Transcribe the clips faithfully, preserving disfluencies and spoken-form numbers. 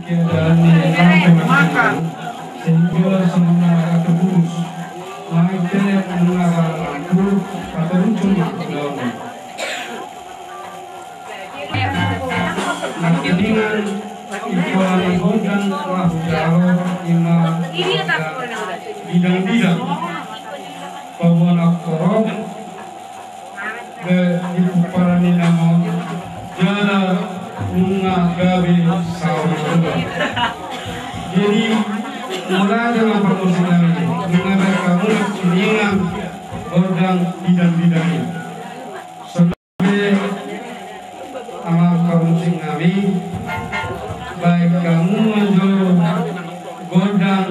Keadaan ni lampu, sehingga songon na ratu bulus, naik telek nunga barang lampu, patarucun ma ulaon i. Nangkiningan, ingkon gondang laho jalo ima bidang-bidang. Paboa na torop di pomparan ni na on jala nunga gabe saur-urang. Jadi, molo adong parmusik nami, nunga baen hamu nangkiningan gondang bidang-bidang i. Songon i, amang parmusik nami, baen hamu ma jo gondang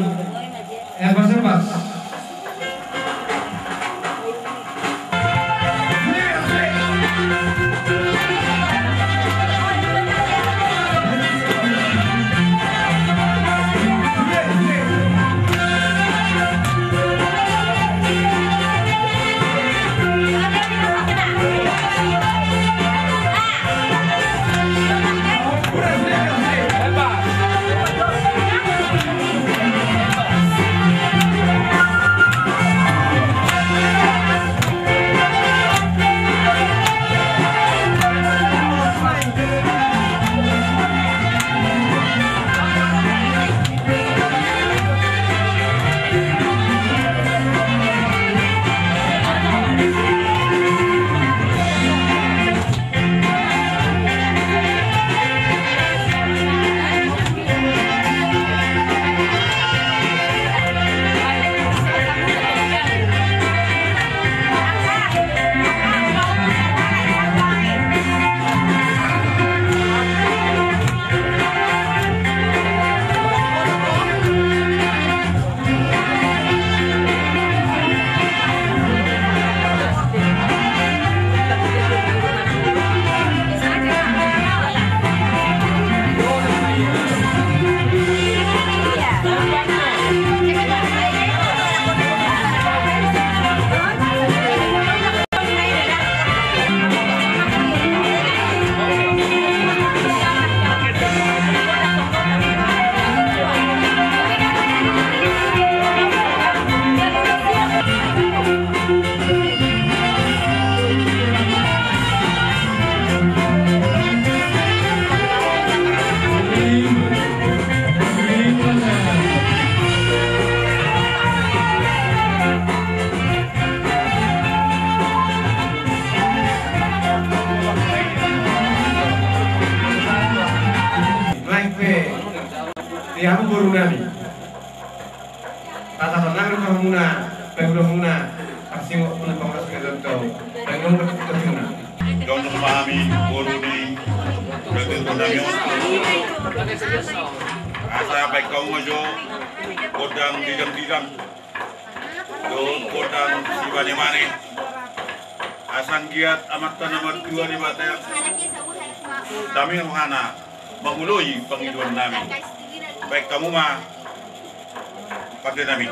epas-epas. Naeng pe di hamu boru nami. Tata tanang rohamuna, paihutmuna, parsingot muna pangurus ke dontong, paingot muna. Dontong ma hami boru ni, dontong nami on. Asa baen hamu ma jo gondang didang-didang. Dohot gondang simane-mane. Asa anggiat Amanta na martua Debata, dame rohana mangoloi pangidoan nami. Baen hamu ma pande nami.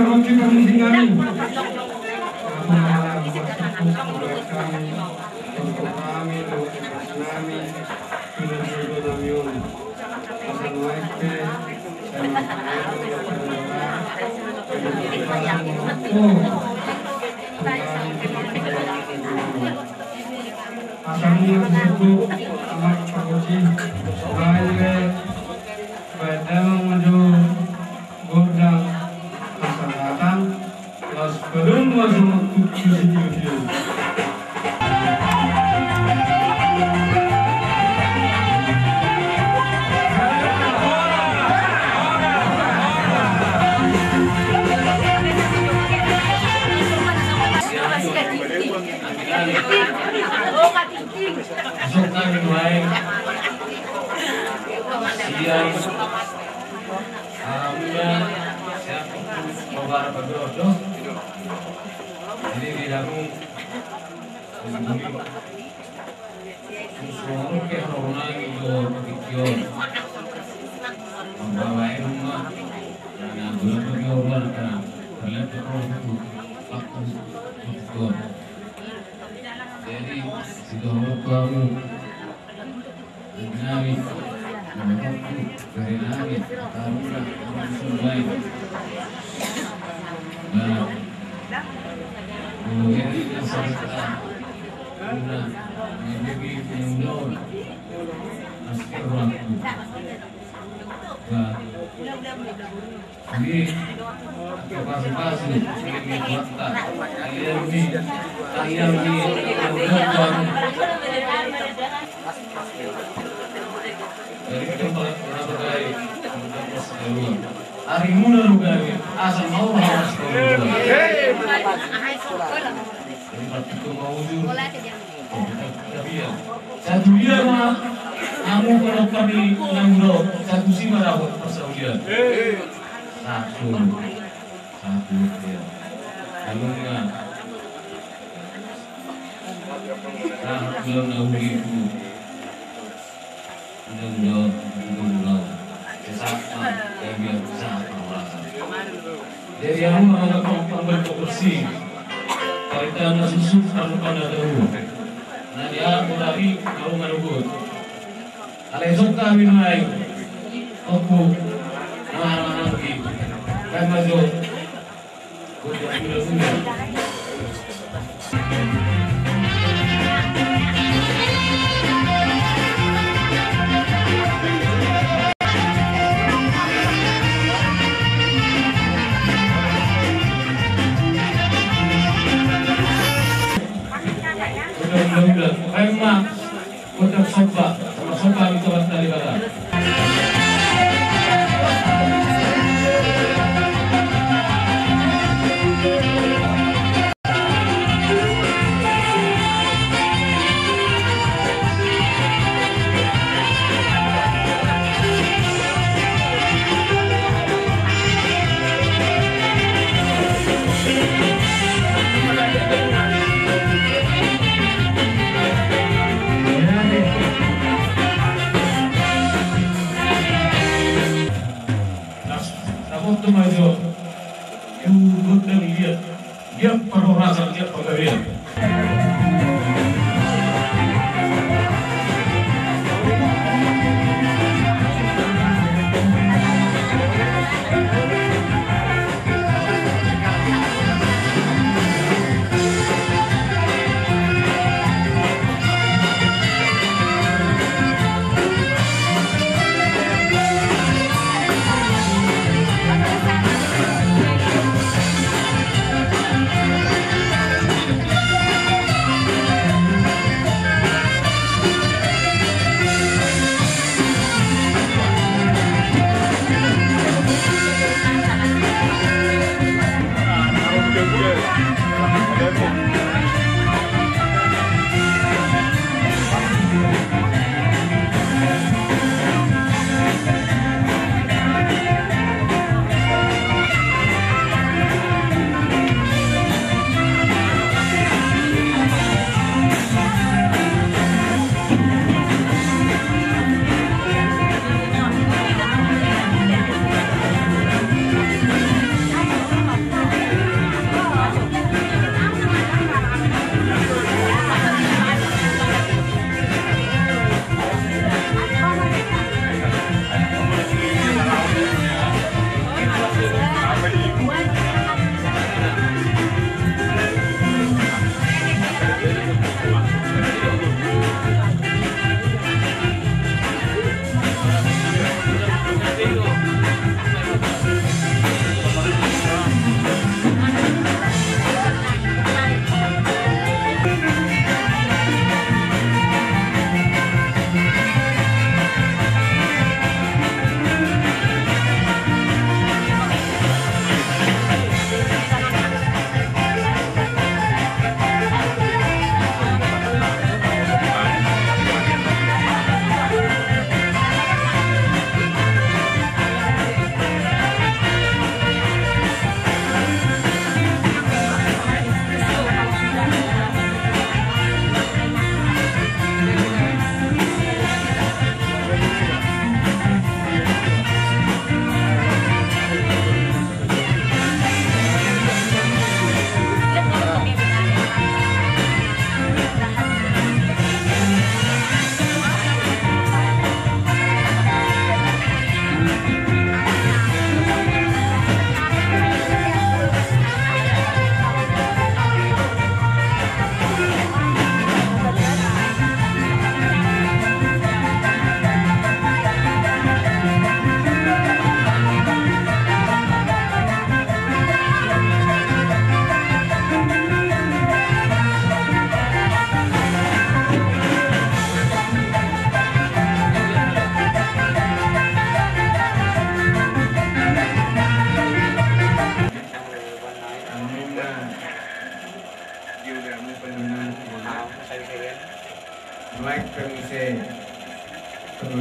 Roti permusingan. Kami alam masuk kami, toko kami, toko nami, pinanjodo nami on. Asa nuaeng pe, sama sama, sama sama, sama sama, sama sama. Asa nunga disebut anak pakuci, baik be, baik damang maju, gordang, asa datang, las padang maju, waktu susi tiup-tiup. Masuk kami mulai. Siang. Alhamdulillah. Siap. Coba apa dulu? Jadi di dalam. Susuon pe hornai do pikion. Mambawa enung ma. Na bulan bagi orang kan. Terlihat terus itu. Waktu itu. Jadi, sudah waktu kamu. Nami. Waktu dari nami. Kamu lah. Kamu semua. Nah. Kemudian kita serta. Nah. Menjadi penyundul. Astagfirullah. Nah. Ini. Pasupasu. Ini. Ini. Ini. Arimuna do gabe, asa mau halas kau. Jadi, patut kau mau jujur. Satu dia ma, amu kalau kami nangro, satu si ma dapat persaulian. Satu, satu dia. Lalu na, nah, belum tahu itu. Undang jawab, undang jawab. Sesama, ya, biar sesama merasa. Jadi, aku menganggap pembantu bersih. Cerita na susu, pernah pada tahu. Nah, dia aku dari, aku menunggu. Alai sok kami naik. Aku, nah, nah, nah, lagi. Kan masuk. Udah, udah, udah. Ayo, Mak. Ucap somba, somba di Tuhan Debata.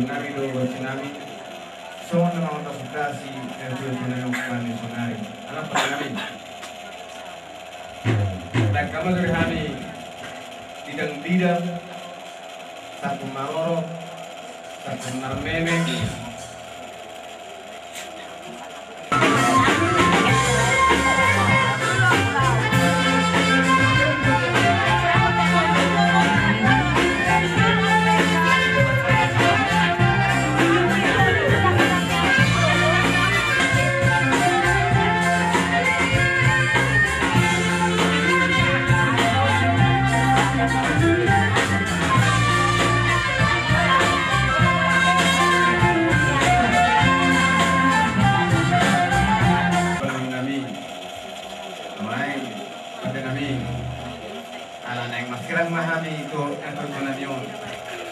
Nami do boru nami. Songon na mangontas sukasi, eh, tu, tu, na nong kami sonari. Anak pakai nami. Baik, hamu dari hami, bidang-bidang, saku maroro, saku marmeme. Nami, amang, pande nami. Ala naeng marsirang ma hami tu, eh, tu nami on.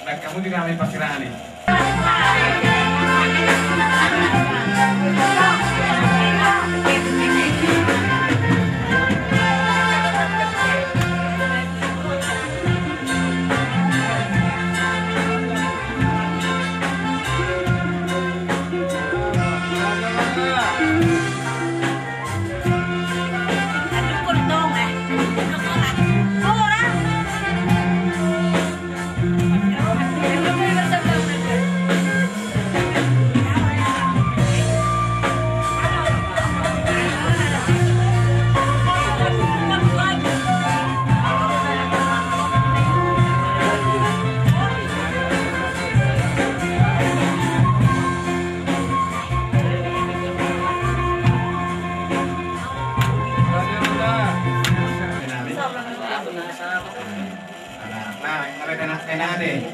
Baik, hamu di hami parsirang ni. Nah, nah, kalau kena, kena deh.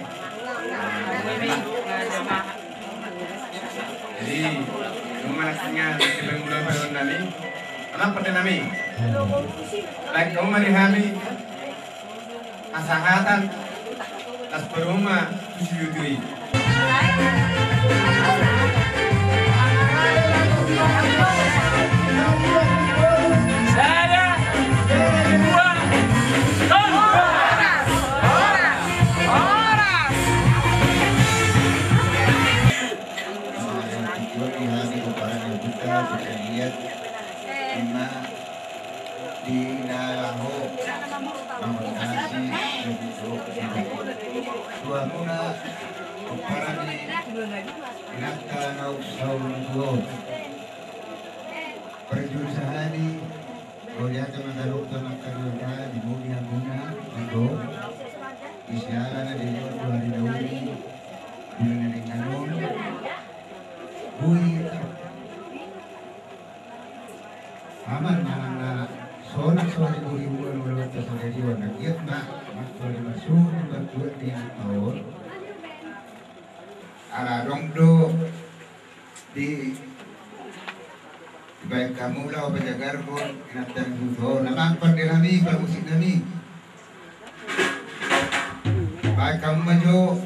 Jadi, rumah tengah di Bengkulu, Bengkulu nami. Anak pete nami. Baik, hamu ma di hami. Hasahatan. Las peruma, tusi yutui. Sada, dua, tolu. Horas, horas, horas. Ima di na laho mangontasi tu hamuna pomparan ni inanta na umsaur tuaon. Parjolo sahali mauliate ma di Debata, mangkatai Debata di muli hamuna, anggo di siala na di on tu ari na uli, bulan na denggan on. Boi Aman, manang na sonang so ari boribuan, molo asa sadarion na giat ma, mangkali masuk tu bantuan di taon. Ala adong do di, dibaen hamu laho pajagarhon inanta ni suhut on, amang pande nami, parmusik nami. Baen hamu ma jo.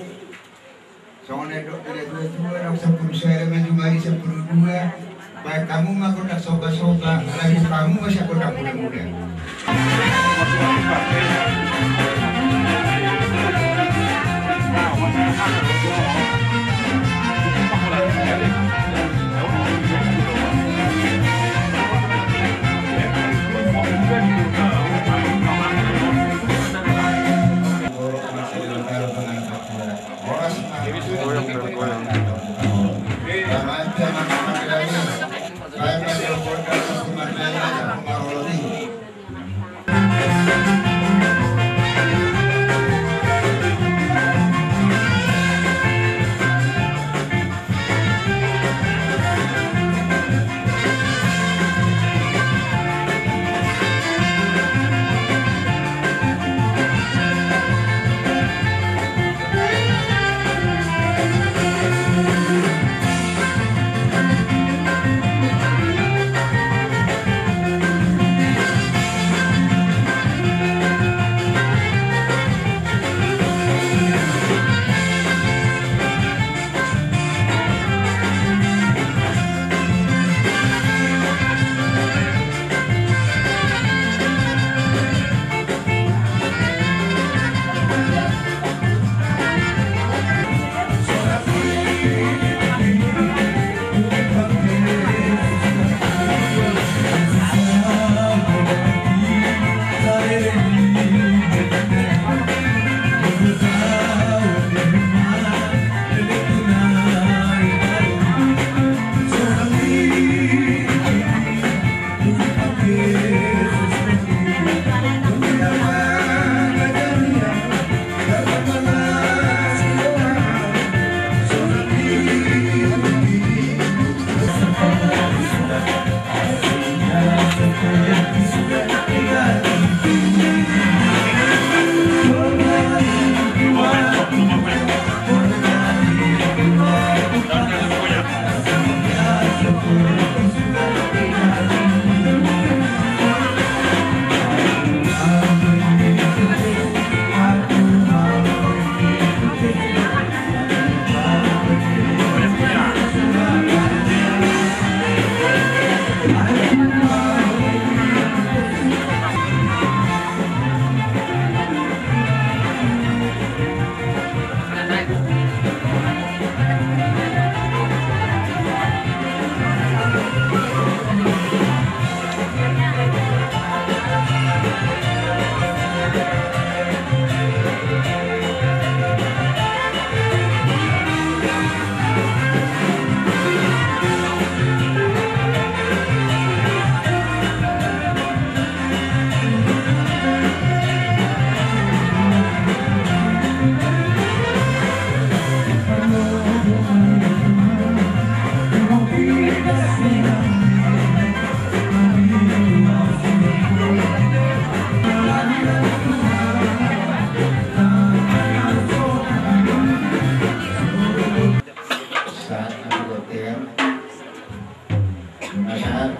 Songon na nidok ni na tuatua, naung sampulu sada ma jumadi sampulu dua. Baen hamu ma gondang soba-soba, alai hamu ma sian gondang mula-mula.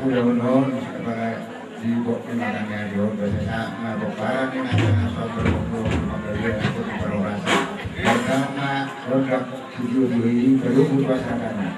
Ulaon on, apala di bok di mana ni adi on, basa sa, na bok parani na sa, na so berbuat, maka dia aku di perhorasan. Pertama, kontak video ini, baru buat sana.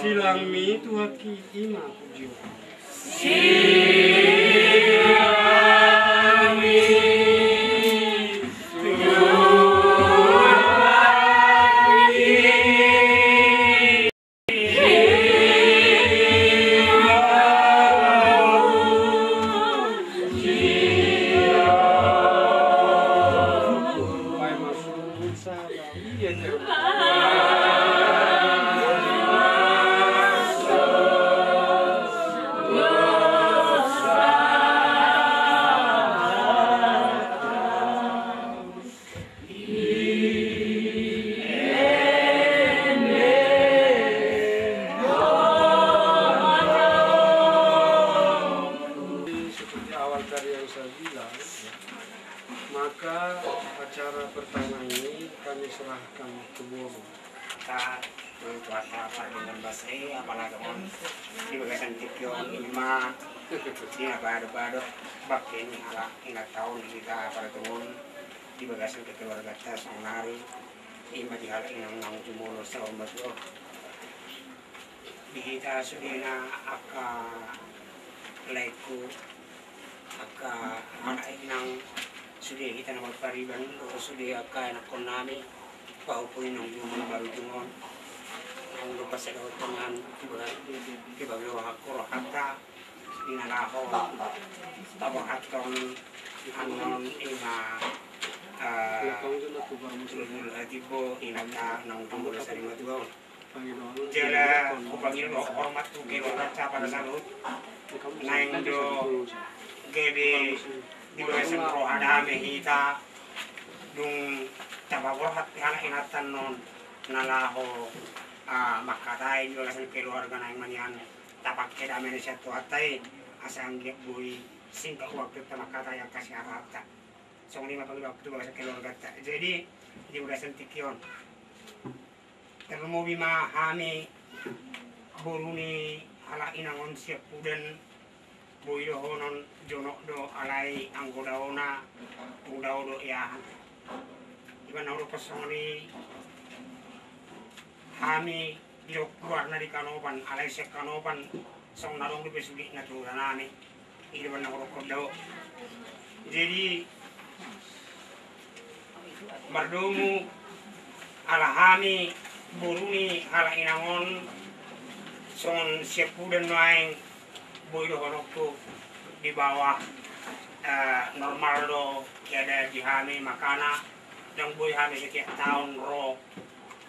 Silangmi tu haki ima pujion. Seperti awal tadi yang saya bilang, maka acara pertama ini kami serahkan ke Boru. Maka, eh, Tuhanta pardenggan basa i, apala adong on di bagasan tingki on ima, di na badobado, bangke ni halak inanta on di hita pardenggan di bagasan kekeluarganta saonari, ima di halak inang naung jumolo saur matua on. Di hita sudena angka laengku, angka anak inang, sude hita na marpariban, dohot sude angka ianakkonnami, pahompu ni naung jumolo marujung on, naung dohot pasadahon Tuhan, tu bagas, tu bagas rohangku rohanta, di na laho taborhathon annon ima, eh, Hulhul Hatimbo, inanta naung jumolo sari matua on. Jala hupangido hormat tu keluarganta pada saluhut. Naeng do gabe di bagasan roha dame hita, dung tapaborhat halak inanta on na laho, ah, mangkatai di bagasan keluarga naeng ma nian tapangke dame na sian Tuhanta i, asa anggiat boi singkat waktunta mangkatai angka siharahanta. Songon i ma pangidoanku tu bagasan keluarganta. Jadi di bagasan tingki on, tarlumobi ma hami boru ni halak inang on Siampudan, boi dohonon jonok do alai anggo dao na, tung dao do iahan. Iba na hudokkon songon i, hami didok goarna di Kanopan, alai sian Kanopan songon na adong dope sulikna tu hutanami. I do na hudokkon dao. Jadi mardomu ala hami boru ni halak inang on songon Siampudan nuaeng, boi dohononku di bawah, eh, normal do keadaan di hami, makana ndang boi hami setiap taon ro,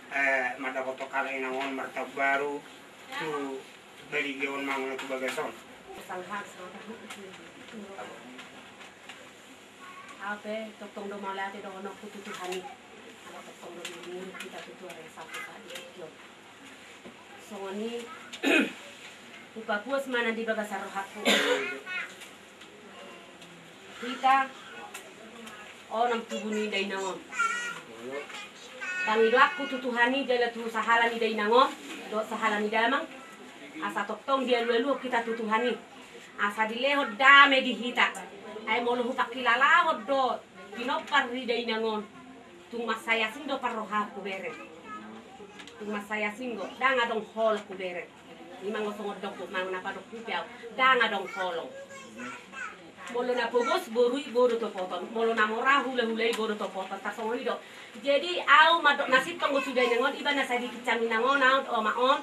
eh, mandapothon halak inang on martaon baru tu Baliga on manang tu bagas on. Au pe tongtong do mauliate dohononku tu Tuhan i. Ala tongtong do diurupi hita tu Tuhan i sampe saat i. Songon i hupapuas ma na di bagasan rohangku. Hita onom tubu ni dainang on. Pangidoanku tu Tuhan i jala tu sahala ni dainang on dohot sahala ni damang, asa tongtong dialualuhon hita tu Tuhan i, asa dilehon dame di hita. Ai molo hupangkilalahon do pinompar ni dainang on, tung mansai asing do parrohangku bere. Tung mansai asing do, ndang adong holong hubere. Ima anggo songon dokku, manang na padokku pe au, ndang adong holong. Molo na pogos boru i, boru topoton. Molo na mora hulahula i, boru topoton. Tarsongon i do. Jadi au mandok na sintong do sude inang on, iba na sai dipinsang inang on, au, oma on.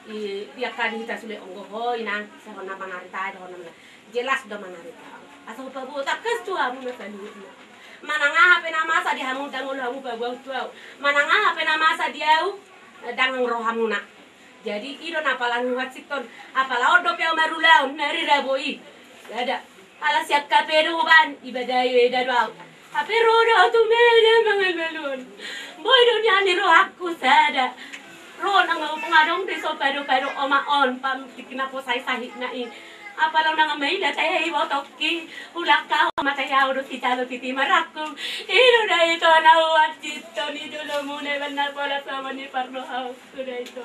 I, di angka di hita sude, onggo ho inang, songon na manarita do hona. Jelas do manarita. Asa hupaboa tangkas tu hamu na saluhutna. Manang aha pe na masa di hamu, ndang olo hamu paboa tu au. Manang aha pe na masa di au, ndang ro hamuna. Jadi i do na apala nuansingkon, apala on dope au marulaon na ri rabo i. Sada. Ala sian kape do hubaen, iba da eda do au. Hape ro do au tu meda mangalmalun. Boi do nian ni rohangku sada. Ro nang au pengadong de so pado-pado oma on, pamtik na po sahit-sahitna i. Apala nang maida tahe i botongki. Ulak au mata au do sitalo titi marangkung. I do da ito na uansingkon i do lomune benar pola sama ni pardo au. Sudah ito.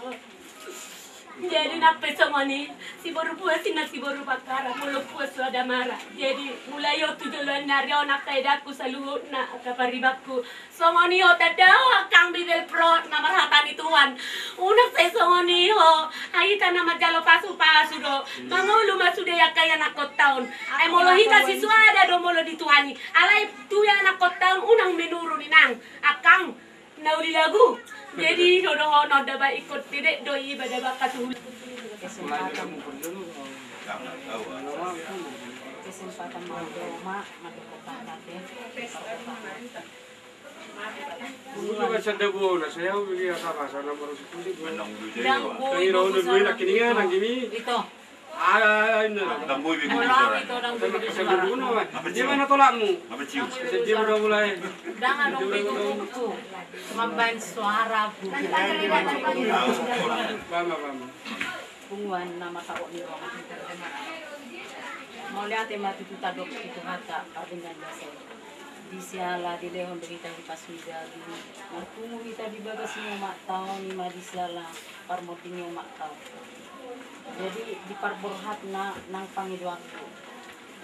Jadi nang pe songon i, siboru puas inna siboru pangkara, molo puas so ada mara. Jadi mulai on tu joloan ni ari on angka edangku saluhutna, angka paribanku. Songon i ho tanda ho angkang Bibelvrouw na marhata ni Tuhan. Unang sai songon i ho, ai hita na manjalo pasu-pasu do. Mangolu ma sude angka ianakkonta on. Ai molo hita sisuada do molo di Tuhan i. Alai tu ianakkonta on unang menurun inang. Angkang Na uli lagu. Jadi dohonon da ba ingkon tedek do iba da ba katuhul. Kesempatan. Kesempatan mau ke rumah, mau ke kota kate. Ulu kan sada bola, saya uli apa, sana baru sepuluh. Yang bola. Ito. Ndang adong be gugurku mambaen suara. Punguan nama sawok ni roha. Mauliate ma tutu tadok tu Tuhanta pardenggan basa i. Di siala dilehon do hita hipas ni daging. Marpungu hita di bagas ni omakta on, ima di siala parmonding ni omakta on. Jadi di parborhatna nang pangidoanku,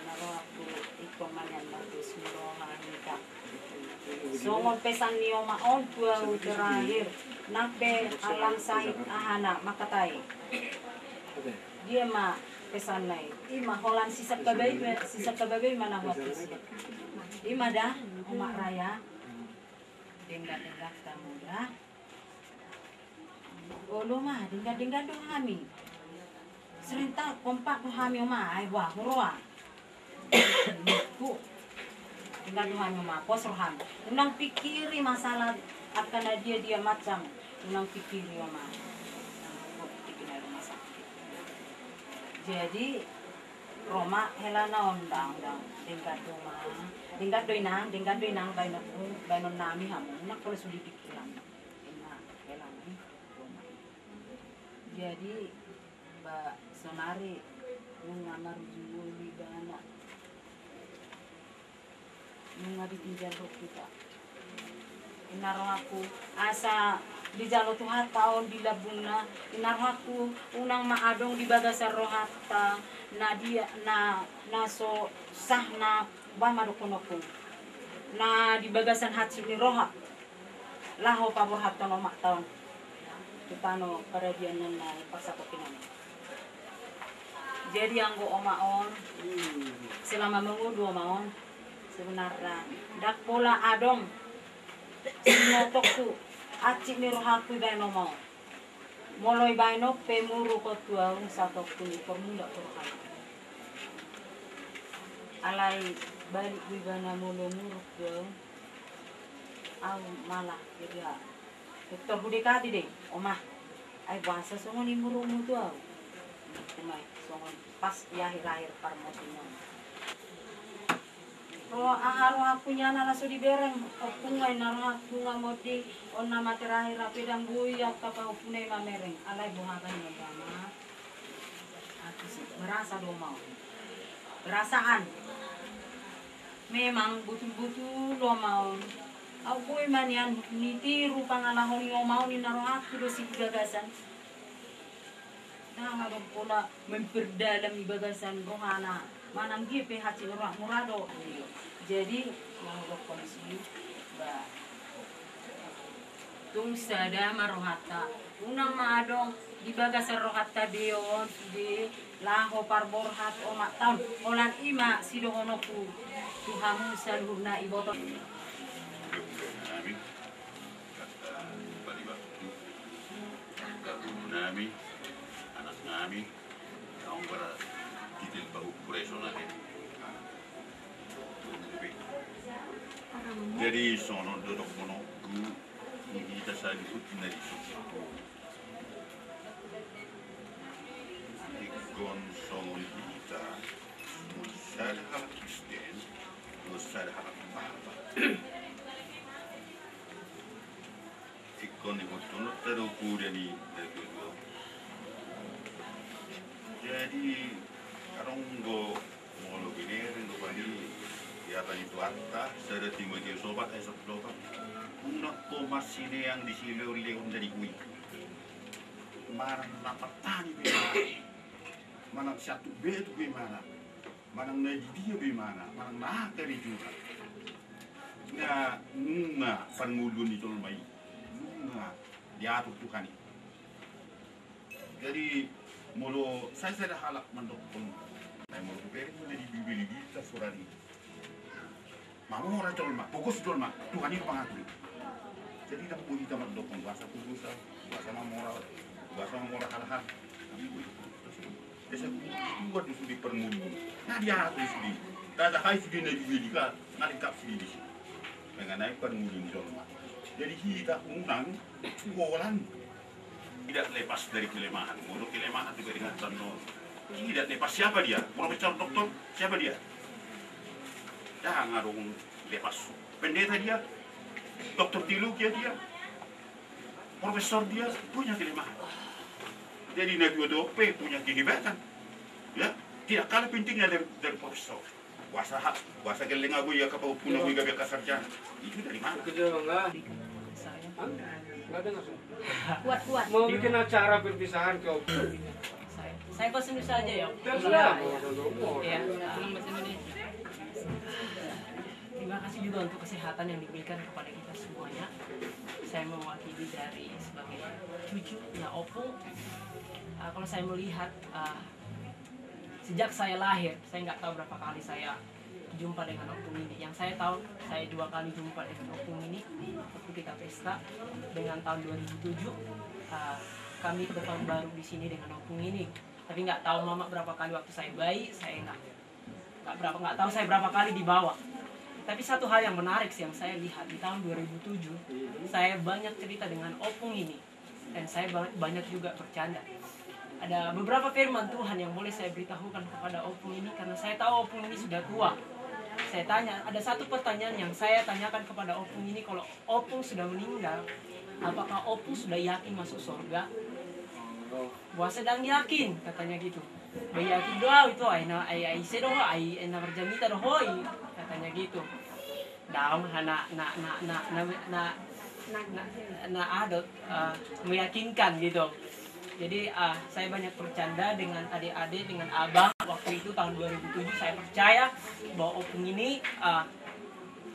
na rohangku ingkon ma nian mardos ni roha hita. Songon pesan ni oma on tu au terakhir, nang pe alang sahit ahana mangkatai. Dia ma pesanna i, ima holan sisangkababei, sisangkababei ma na huatusna. Ima da, Omak Raya. Denggan-denggan hamu da. Olo ma, denggan-denggan do hami. Serentak kompak do hami oma, ai boha huroa. Denggan do hami oma, pos roham. Unang pikiri masalah angka na dia-dia macam. Unang pikiri oma. Jadi ro ma helana on, ndang, ndang, denggan do ma, denggan do inang, denggan do inang, baenon, baenon nami hamu, nang pola sulidik inang, inang helana i. Jadi ba sonari nunga marujung ulu ibana. Nunga ditinggal rohanta. Inna rohangku, asa dijalo Tuhanta on di lambungna. Inna rohangku, unang ma adong di bagasan rohanta na dia, na, na so sah na ba ma dohononku, na di bagasan hansit ni roha laho paborhathon omakta on tu tano paradianan na parsatongkinan. Jadi anggo oma on, selama mangolu oma on, sebenarna ndang pola adong sinotongku hansit ni rohangku ibaen oma on. Molo ibaen on pe muruk on tu ahu, satongkin i formula tu rohana. Alai balik do ibana molo muruk tu ahu, ahu malah jadi Doktor, hudekati do i, oma. Ai boasa songon i murukmu tu ahu? Ima songon pas di akhir-akhir parmonding on. Ro aha rohangku nian ala so dibereng ompungku, inna rohangku, nunga monding on nama terakhir, hape ndang boi angka pahompuna i mamereng. Alai boha ma nian, ama? Berasa do oma on. Perasaan. Memang botul-botul oma on. Au boi ma nian nitiru pangalaho ni oma on, inna rohangku do si di bagasan. Ndang adong pola memperdalam di bagasan rohana. Manang dia pe hansit ni roha, mura do. Jadi, na hudokkon i, ba, tung sada ma rohanta. Unang ma adong di bagasan rohanta be on sude laho parborhat omakta on. Holan i ma sidohononku tu hamu saluhutna, iboto. Nami, kata bali waktu, kata nami, anak nami, naung bara titil pahu preso nami. Jadi songon on do dohononku tu hita saluhut na di son. Ingkon songon hita, molo sada halak Kristen, molo sada halak Batak. Ingkon iboto do poda ni na tuatua. Jadi adong do molo binereng do bani, ia bani tuanta, sada Timoteus opat ayat sampulu opat. Unang ho marsineang di silehon-lehon na di hui. Manang na partani pe imana, manang siantuk betuk pe imana, manang na di dia pe imana, manang na aha karejona, na nunga parngoluon ni jolma i, nunga diatur Tuhan i. Jadi molo sai sada halak mandokkon, ai molo hubereng ma na di Bibel i, di Bibel i, sorani. Mamora jolma, pogos jolma, Tuhan i do pangatur i. Jadi ndang boi hita mandokkon boasa pogos ahu, boasa mamora, boasa mamora halak an. Ndang boi. Asa Tuhan do sude parngoluon. Na diatur sude. Tadahai sude na di Bibel i kan, na lengkap sude disi. Mengenai parngoluon jolma. Jadi hita unang holan tidak lepas dari kelemahan. Molo kelemahan juga diingatkan, no. Tidak lepas. Siapa dia? Profesor, doktor, siapa dia? Ndang adong lepas. Pendeta dia, doktor teologi dia, profesor dia, punya kelemahan. Jadi na tuatua pe punya kehebatan. Ya, tidak kalah pentingnya dari, dari profesor. Boasa, boasa gelleng ahu i angka pahompuna, boi gabe angka sarjana. Itu dari mana? Kerja bangga. Hah? Nggak dengar, Sob. Kuat, kuat. Mau bikin acara perpisahan kau. Saya, saya bahasa Indonesia aja ya. Terserah. Iya, dalam bahasa Indonesia. Terima kasih juga untuk kesehatan yang diberikan kepada kita semuanya. Saya mewakili dari sebagai cucunya Opung. Ah, kalau saya melihat, ah, sejak saya lahir, saya nggak tahu berapa kali saya jumpa dengan Opung ini. Yang saya tahu, saya dua kali jumpa dengan Opung ini waktu kita pesta. Dengan tahun dua ribu tujuh, eh, kami bertahun baru di sini dengan Opung ini. Tapi nggak tahu Mama berapa kali waktu saya bayi, saya nggak, nggak berapa, nggak tahu saya berapa kali dibawa. Tapi satu hal yang menarik sih yang saya lihat di tahun dua ribu tujuh, saya banyak cerita dengan Opung ini. Dan saya ba-, banyak juga bercanda. Ada beberapa firman Tuhan yang boleh saya beritahukan kepada opung ini, karena saya tahu opung ini sudah tua. Saya tanya, ada satu pertanyaan yang saya tanyakan kepada opung ini, kalau opung sudah meninggal, apakah opung sudah yakin masuk surga? Boasa ndang yakin, katanya gitu. Ba yakin do au ito, ai na, ai, ai ise do ho, ai, ai na marjamita do ho i, katanya gitu. Daong, na, na, na, na, na, na, na, na, na, ado, eh, meyakinkan gitu. Jadi, eh, saya banyak bercanda dengan adik-adik, dengan abang. Waktu itu tahun dua ribu tujuh, saya percaya bahwa opung ini, eh,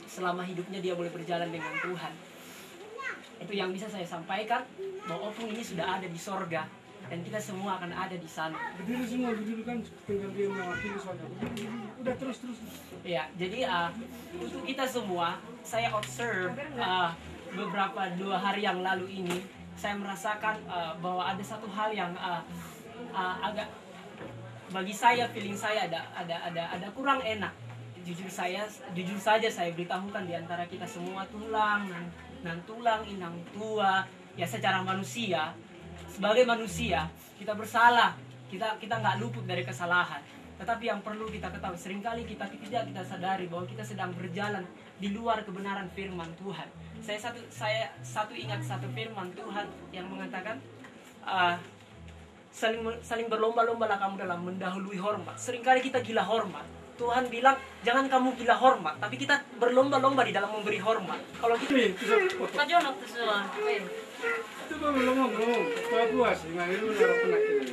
selama hidupnya dia boleh berjalan dengan Tuhan. Itu yang bisa saya sampaikan, bahwa opung ini sudah ada di sorga dan kita semua akan ada di sana. Berdiri semua, berdiri kan, tinggal dia yang mewakili soalnya. Udah, terus, terus. Ya, jadi, uh, untuk kita semua, saya observe, uh, beberapa dua hari yang lalu ini, saya merasakan, uh, bahwa ada satu hal yang, uh, uh, agak, bagi saya, feeling saya ada, ada, ada, ada kurang enak. Jujur saya, jujur saja saya beritahukan, di antara kita semua tulang, nang, nang tulang, inang tua, ya, secara manusia, sebagai manusia, kita bersalah, kita, kita nggak luput dari kesalahan. Tetapi yang perlu kita ketahui, seringkali kita tidak kita sadari bahwa kita sedang berjalan di luar kebenaran firman Tuhan. Saya satu, saya satu ingat satu firman Tuhan yang mengatakan, eh, saling me-, saling berlomba-lombalah kamu dalam mendahului hormat. Seringkali kita gila hormat. Tuhan bilang, "Jangan kamu gila hormat," tapi kita berlomba-lomba di dalam memberi hormat. Kalau kita... Ini, bisa foto. Pak Jono tuh, Sulan. Ayo. Itu belum ngomong. Pak Buas, gimana lu ngarep anak ini?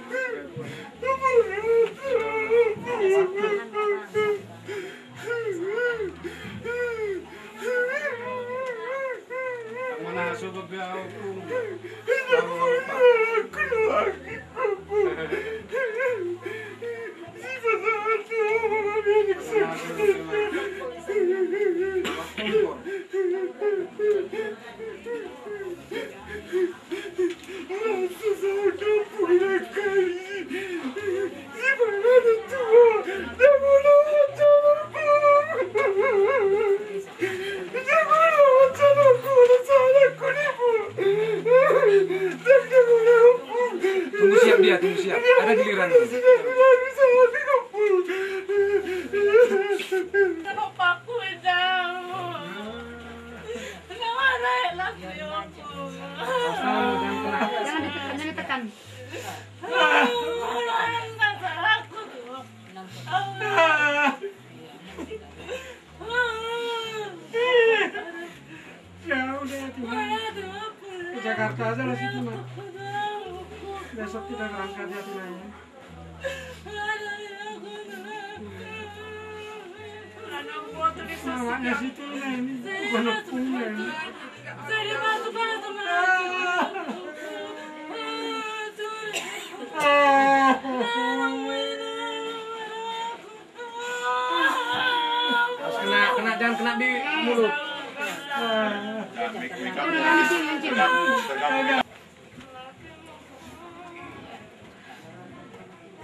Mana sudah biar aku. Tunggu siap dia, tunggu siap. Ada giliran. Jangan ditekan, jangan ditekan. Ya udah, Tuhan. Ke Jakarta aja lah situ, Mak. Besok kita berangkat ya, Tina, ya. Anaknya situ, nah, ini bukan opung, nah, ini. Kena, kena, jangan kena di mulut.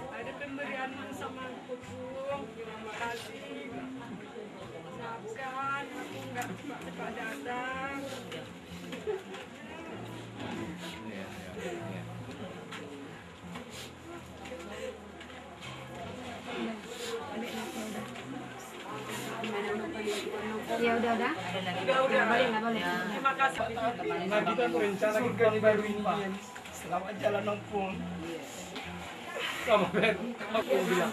Ada pemberian sama Kukung, terima kasih. Maafkan, aku nggak cepat datang. Ya udah, udah. Udah, udah. Nggak boleh, nggak boleh. Terima kasih. Nah, kita tuh rencana kita kali baru ini, Pak. Selamat jalan, Ompung. Sama Ben. Ompung bilang.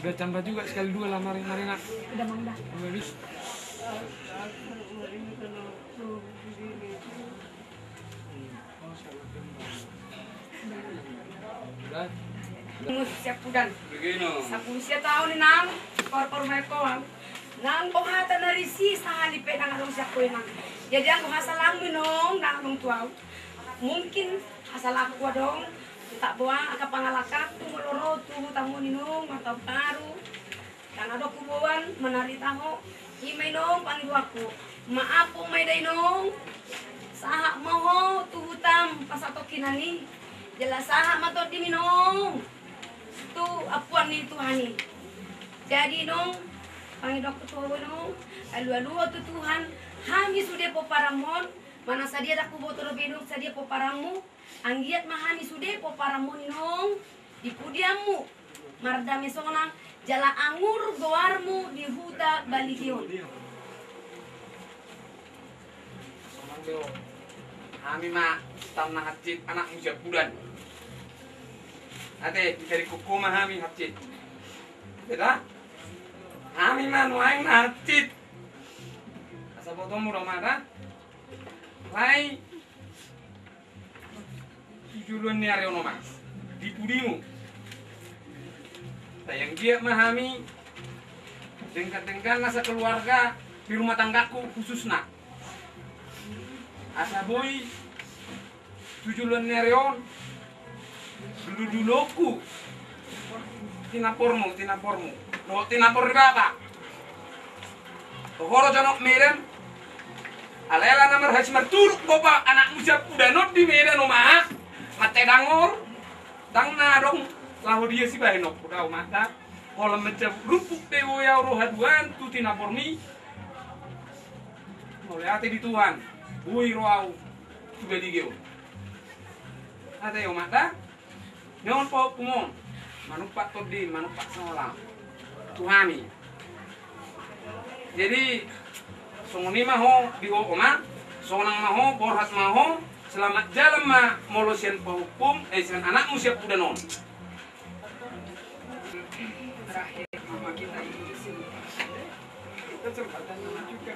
Udah, tambah juga sekali dua lah, mari, mari, nak. Udah, Mang, udah. Udah, habis. Udah. Umur siap udan. Begini. Sapulu sia taon, Inang, paruparu ma i, Inang. Nang boha hata na risi sahali pe ndang adong sian ho, Inang. Jadi anggo hasalangmu, Inong, ndang adong tu au. Mungkin hasalangku adong, ndang boha angka pangalangkangku molo ro tu hutamu on, Inong, martaon baru. Ndang adong huboan manarita ho. I ma, Inong, pangidoanku. Maaf ma i da, Inong. Sahat ma ho tu hutam pasatongkinan i, jala sahat ma tondimi nong tu ampuan ni Tuhan i. Jadi nong, pangidoanku tu ho nong, alualu ho tu Tuhan, hami sude pomparanmon, manang sadia ndang huboto dope nong sadia pomparanmu, anggiat ma hami sude pomparanmon nong, di pudianmu mardame sonang, jala angur goarmu di huta Balige on. Sonang do. Hami ma tanna hansit anakmu siampudan. Ate, dicari koko ma hami hansit. Ate da? Hami ma nuaeng na hansit. Asa botomu do ma da? Alai tu joloan ni ari on ma di pudimu. Sai anggiat ma hami denggan-denggan asa keluarga di rumah tanggaku khususna. Asa boi tu joloan ni ari on dulu-duluku tinampormu, tinampormu. Dohot tinapor ni bapa. Toho do jonok Medan. Alai ala na marhasi marturuk bopa anakmu siampudan on di Medan, oma. Mate dangol. Ndang na adong laho dia sibahen on, poda, oma, da. Holan mansai rumput pe boi au ro haduan tu tinampormi. Mauliate di Tuhan, boi ro au tu Balige on. Ate, oma, da. Nion pahompu mon, manumpak tondi, manumpak saola tu hami. Jadi songon i ma ho di ho, oma, sonang ma ho, borhat ma ho, selamat jalan ma molo sian pahompum, eh, sian anakmu siampudan on. Terakhir mama kita ini di sini. Kita sempat tanya juga.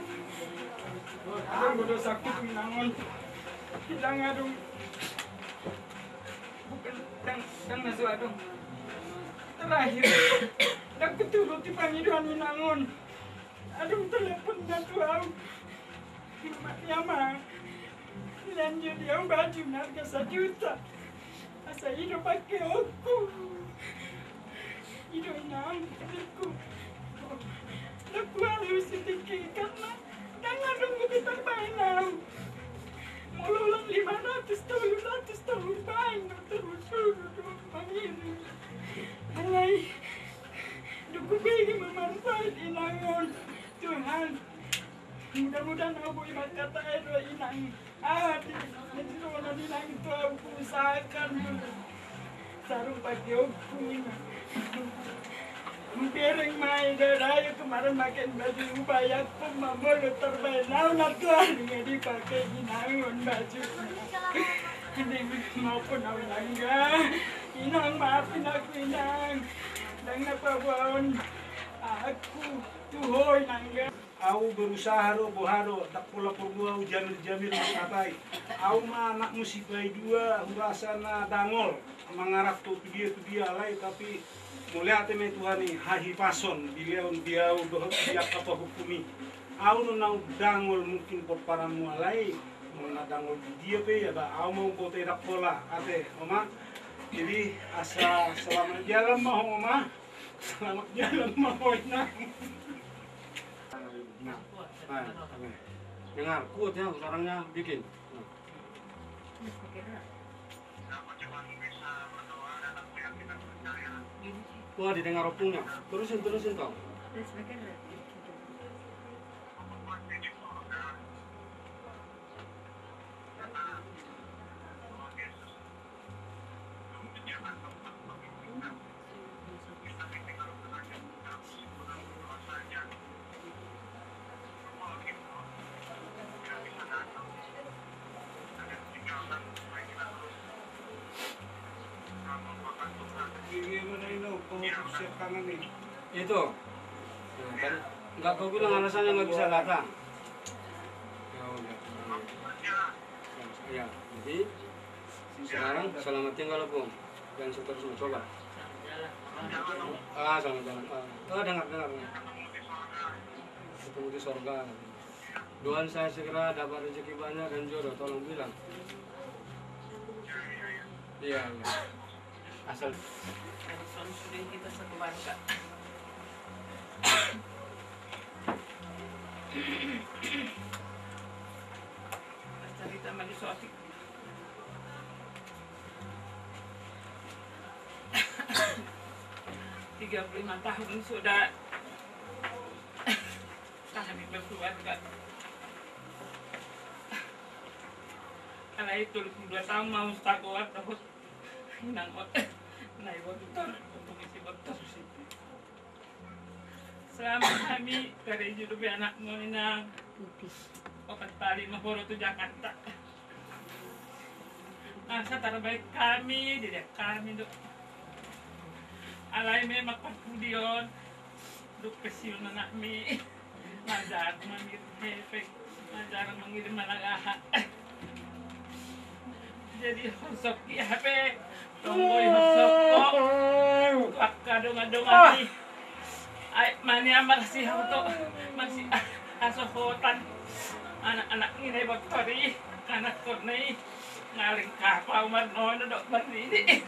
Ada bodoh sakit menangon. Kita ngadung. Bukan, dan, dan masuk adong. Terakhir, ndang huturuti pangidoan inang on. Adong telepon na tu au. Mama, ya ma. Lanjut dia baju harga sajuta. Asa i do pakeonku. I do inang, adikku. Ndang hualus i tingki karna ndang adong dope tarbaen au. Molo holan lima ratus, tolu ratus, tolu baen do, tolu suru do mangirim. Alai dung hubege ma manfaat inang on, Tuhan. Mudah-mudahan au boi mangkatai do inang. Ah, di, di, di, di, di, di, di, tu au huusahakan dulu. Sarung pakeonku ima. Mbereng ma i da, da, ia kemarin make baju ubayakku ma molo tarbaen au na tu ari nga dipake inang on baju. Ini maupun au nangga. Inang, maafin aku, inang. Ndang na paboaon aku tu ho, inang. Au berusaha do, boha do, ndang pola porlu au jamir-jamir mangkatai. Au ma anakmu sipaidua, hurasa na dangol mangarap tu dia, tu dia, alai, tapi mauliate ma i Tuhan i, hahipason dilehon di au dohot di angka pahompumi. Au do na dangol mungkin pomparanmu, alai molo na dangol di dia pe ia ba, au ma umboto i ndang pola, ate, oma. Jadi asa selamat jalan ma ho, oma. Selamat jalan ma ho, inang. Nah, nah, nah. Dengar, kuat ya suaranya, bikin. Nah. Wah, didengar ompungnya. Terusin, terusin, Tong. Itu. Nah, kan nggak kau bilang alasannya nggak bisa datang. Ya udah. Ya, jadi sekarang selamat tinggal, Bung. Dan seterusnya, coba. Ah, selamat jalan. Ah, oh, dengar, dengar, dengar. Ketemu di sorga. Doain saya segera dapat rezeki banyak dan jodoh, tolong bilang. Iya, iya. Asal. Harus sudah kita satu warga. Pas cerita sama Tiga puluh lima tahun sudah kami berkeluarga. Alai tolu puluh dua tahun mau sakola, dapat inang ot. Nah, ibu dokter, untuk isi dokter. Selama kami dari judul anakmu, inang, opat kali mau tu Jakarta. Masa terbaik kami, diri kami, dok. Alai memang parpudion, dok, pensiun anakmi. Majar mangirim hepeng, majar mangirim manang aha. Jadi hosok i hape, tonggo i hosok ko. Angka dongan-dongan i. Ai, mania marsi hau to, marsi asohotan. Anak-anak i na i bottor i, anak kona i. Ngaleng kapau marnono dok marnini.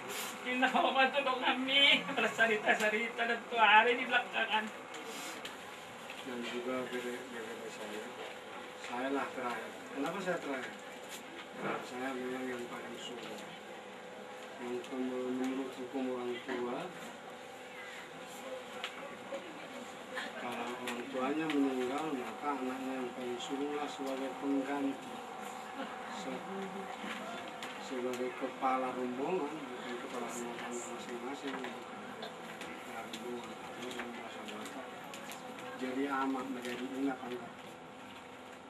Inna ho ma tu donganmi, marcarita-carita dan tu ari di belakangan. Dan juga bere-, bere saya. Saya lah terakhir. Kenapa saya terakhir? Karena saya memang yang paling sungguh. Yang menurut hukum orang tua, kalau orang tuanya meninggal, maka anaknya yang paling sungguh lah sebagai pengganti. Se-, sebagai kepala rombongan, bukan kepala rumah tangga masing-masing. Kepala rombongan, atau yang merasa Batak. Jadi ama, menjadi ingat angkat.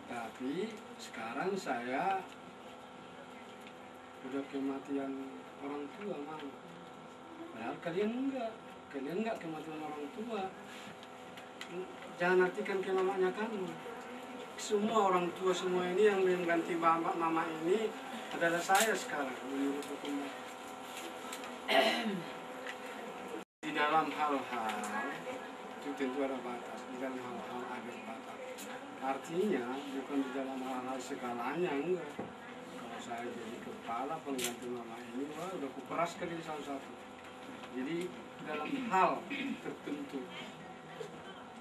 Tapi sekarang saya udah kematian orang tua, Mang. Padahal kalian enggak. Kalian enggak kematian orang tua. Jangan artikan kayak mamanya kamu. Semua orang tua semua ini yang mengganti bapak mama ini adalah saya sekarang menurut hukum. Di dalam hal-hal itu tentu ada batas. Di dalam hal-hal ada batas. Artinya bukan di dalam hal-hal segalanya, enggak. Kalau saya jadi kepala pengganti mama ini, wah, udah kuperas kali ini salah satu. Jadi dalam hal tertentu,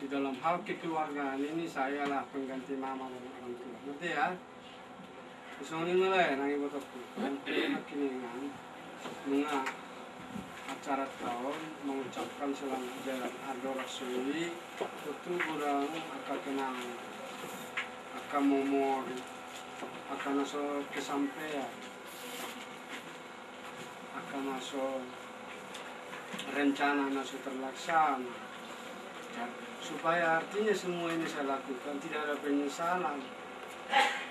di dalam hal kekeluargaan ini, sayalah pengganti mama dan orang tua. Ngerti ya? Songon i ma lae nang ibotongku, nangkiningan, nunga acara taon mengucapkan selamat jalan. Andorang so i, tentu godang angka kenangan, angka momori, angka na so kesampean, angka na so rencana na so terlaksana. Supaya artinya semua ini saya lakukan tidak ada penyesalan.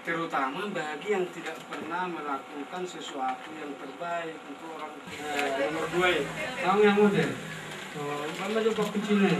Terutama bagi yang tidak pernah melakukan sesuatu yang terbaik untuk orang tua. Nomor dua ya. Kamu yang muda. Oh, mana coba kuncinya?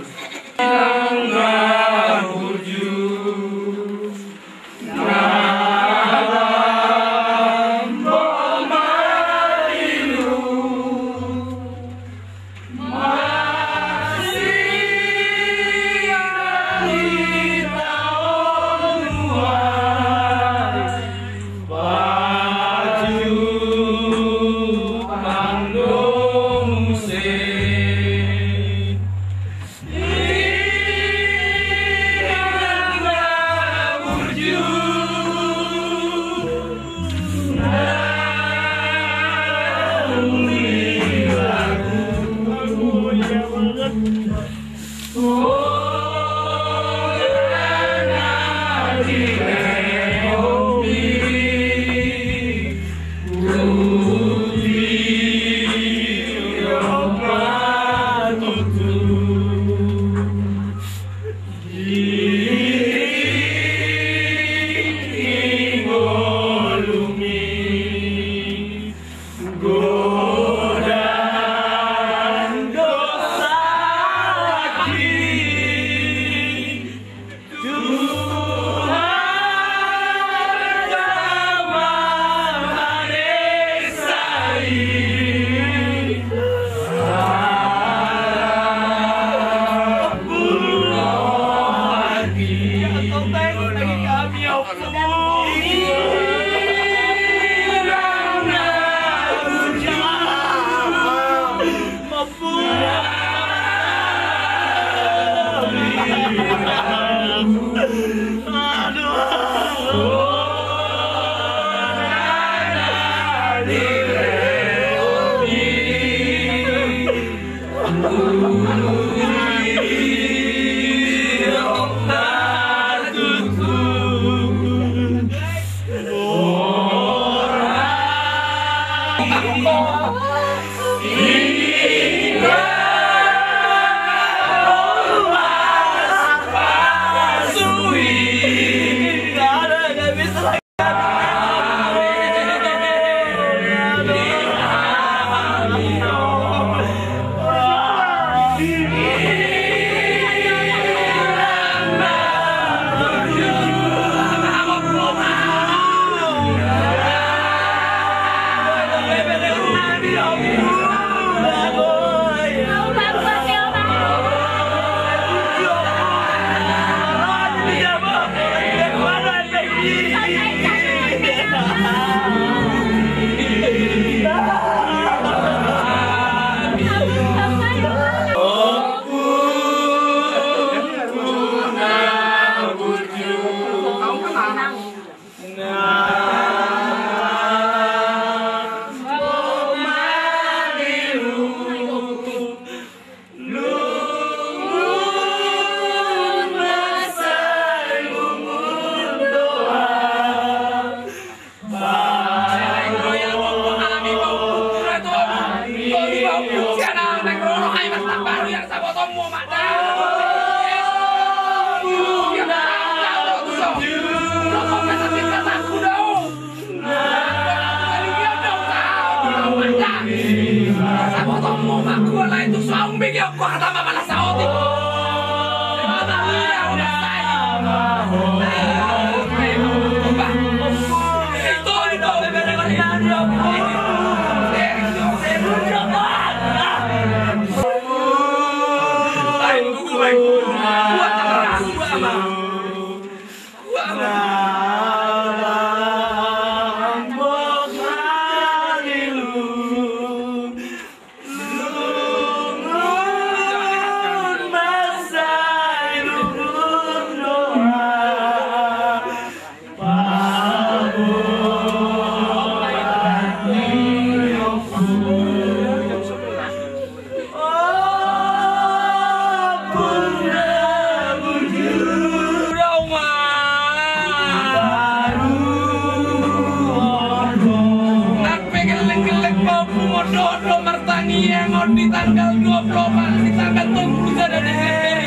Nang pe gelleng-gelleng pahompu on dohot do martangiang on di tanggal dua puluh opat, di tanggal tolu puluh sada Desember i.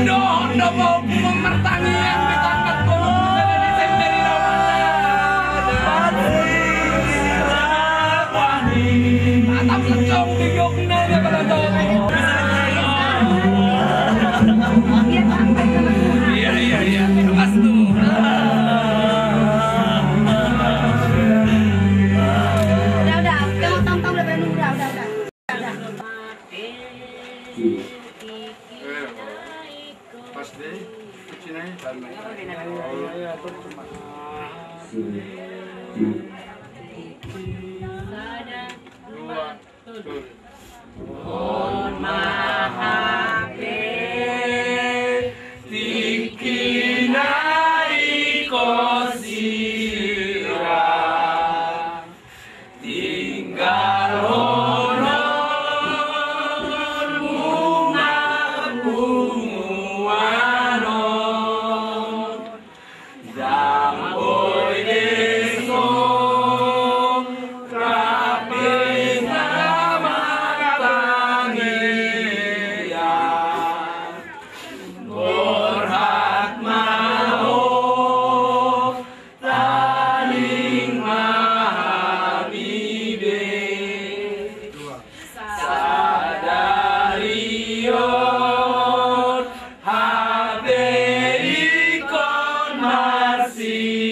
Dohot do pahompu on martangiang di tanggal tolu puluh sada Desember i. Iya, iya, iya. Pas tuh. Udah, udah. Kita mau tampang udah pada nunggu, udah, udah, udah. Udah, udah. Pas deh, kucing aja. Dua. On ma hape tingki na ingkon sirang, tinggalhononmu ma punguan on. Ndang boi deso rap hita martangiang, borhat ma ho taning ma hami be. Sadari on hape ingkon marsirang,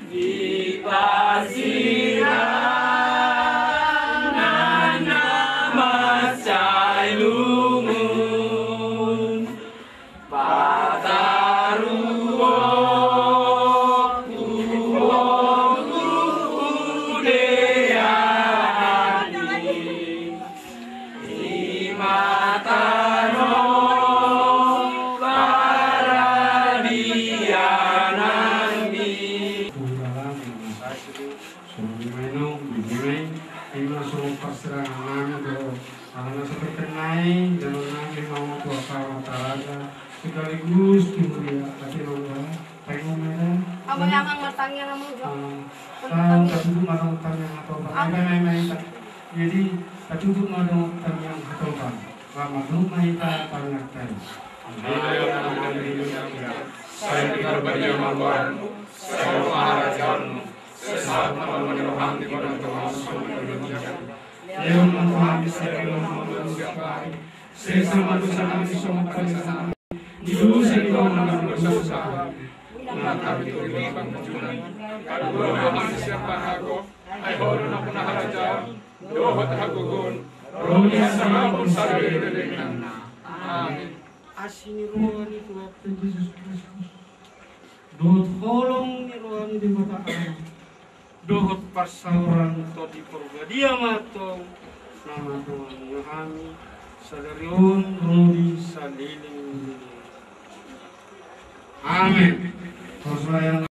dipasirang na mansai lungun. Pataruhon tu Ahu dear i, i ma tano paradiananmi. Songon i ma i, songon i ma i, ima songon parsirangan nami do, ala na so berkenan i, jalo nami ma tu angka amanta raja, sekaligus tu huria, ate ma da, tangiang ma da. Abang, amang martangiang, amang jo. Ah, tatutup ma dohot tangiang hatopan. Apa? Ai, ai, ai, ai. Jadi, tatutup ma dohot tangiang hatopan. Lamat dohot ma hita tangiang tadi. Sai di parbadia ma goarmu, sai ro ma harajaonmu. Sai sahat ma lomo ni roham di banua tonga on songon na di banua ginjang. Lehon ma tu hami sadari on hangoluan siapari. Sesa ma dosanami songon panesanami di dosa ni dongan na mandosa tu hami. Unang hami togihon tu pangunjunan, tapi boan ma hami sian pangago. Ai Ho do nampuna harajaon dohot hagogoon ro di hasangapon saleleng ni lelengna. Amin. Asi ni roha ni Tuhanta Jesus Kristus dohot holong ni roha ni Debata Ama dohot parsaoran Tondi Parbadia ma tong na mandohani hami sadari on ro di saleleng ni lelengna. Amen. Pos ma yang